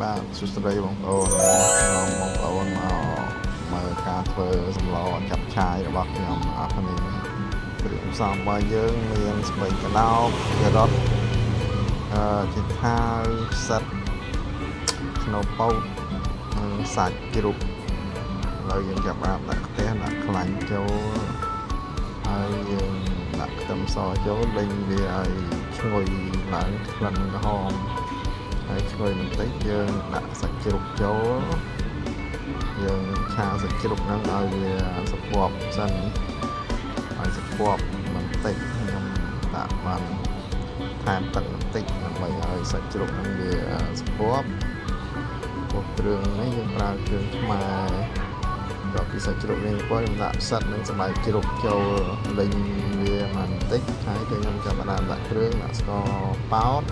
បាទសួស្តីបងប្អូនសូមបងប្អូនមកមើលការធ្វើសម្លចាប់ឆាយរបស់ខ្ញុំអរគ្នាគ្រឿងផ្សំរបស់យើងមានស្ពៃក្តោបការ៉ុតអឺចេថាវផ្សិតខ្នុរពោតនិងសាច់ជ្រូកឥឡូវយើងចាប់ផ្ដើមដាក់ខ្ទះដាក់ខ្លាញ់ចូលហើយយើងដាក់ខ្ទឹមសចូលលីងវាឲ្យឈ្ងុយឡើងក្លិនក្រហម ហើយឈ្ងុយបន្តិចយើងដាក់សាច់ជ្រូកចូលយើងឆាសាច់ជ្រូកហ្នឹងឲ្យវាសពប់សិនឲ្យសពប់បន្តិចខ្ញុំដាក់បានថែមទឹកបន្តិចដើម្បីឲ្យសាច់ជ្រូកហ្នឹងវាសពប់ព្រោះគ្រឿងនេះយើងប្រើគ្រឿងខ្មែរក៏ពីសាច់ជ្រូកនេះព្រោះខ្ញុំដាក់ផ្សិតនិងសណ្តែកជ្រូកចូលលីងវាបន្តិចហើយក៏ខ្ញុំចាប់ផ្ដើមដាក់គ្រឿងដាក់ស្ករប៉ោត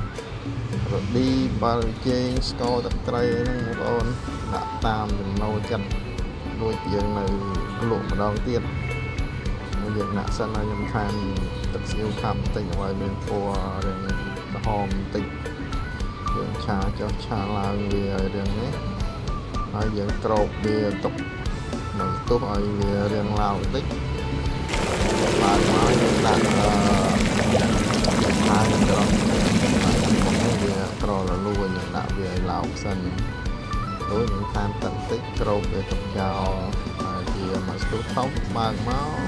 រឌីបាល់ជេងស្ករទឹកត្រីហ្នឹងបងប្អូនដាក់តាមចំណូលចិត្តដូចយើងនៅលក់ម្ដងទៀតយើងដាក់សិនហើយខ្ញុំថែមទឹកស៊ីអ៊ីវខាប់បន្តិចឲ្យមានពណ៌រាងក្រហមបន្តិចយើងឆាចុះឆាឡើងវាឲ្យរាងនេះហើយយើងគ្របវាទុកមួយស្ទុះឲ្យវារាងឡើងបន្តិចបើកមកយើងដាក់អឺ ហើយក្រវាក្រលលួយយើងដាក់វាឲ្យឡោកសិនរួចយើងថែមទឹកតិចគ្របវាទុកចោលហើយជាមួយស្ទុះធំបើកមក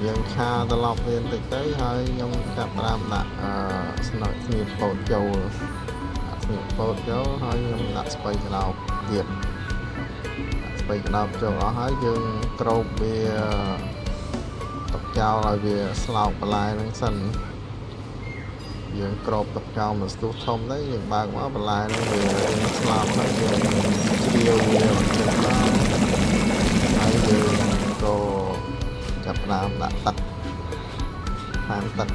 យើងឆាត្រឡប់វាបន្តិចទៅហើយខ្ញុំចាប់ផ្ដើមដាក់អឺស្នុកស្នៀតពោតចូលដាក់ស្នៀតពោតចូលហើយខ្ញុំដាក់ស្ពៃក្តោបទៀតដាក់ស្ពៃក្តោបចូលអស់ហើយយើងគ្របវាទុកចោលឲ្យវាស្លោកបន្លែហ្នឹងសិន យើងគ្របទុកចោលមួយស្ទុះធំទៅយើងបើកមកបន្លែហ្នឹងវាស្លាប់ហើយយើងជ្រាវវាបន្តិចមកហើយយើងក៏ចាប់ផ្ដើមដាក់ទឹកថែមទឹក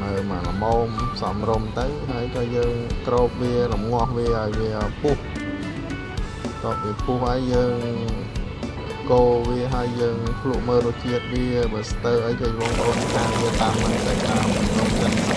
មើលមកល្មមសំរុំទៅហើយក៏យើងគ្របវារងាស់វាឲ្យវាពុះតបវាពុះហើយយើងកូរវាហើយយើងភ្លក់មើលរសជាតិវាបើស្ទើរអីក៏បងប្អូនខាងវាតាមហ្នឹងទៅតាមក្នុងចិត្ត។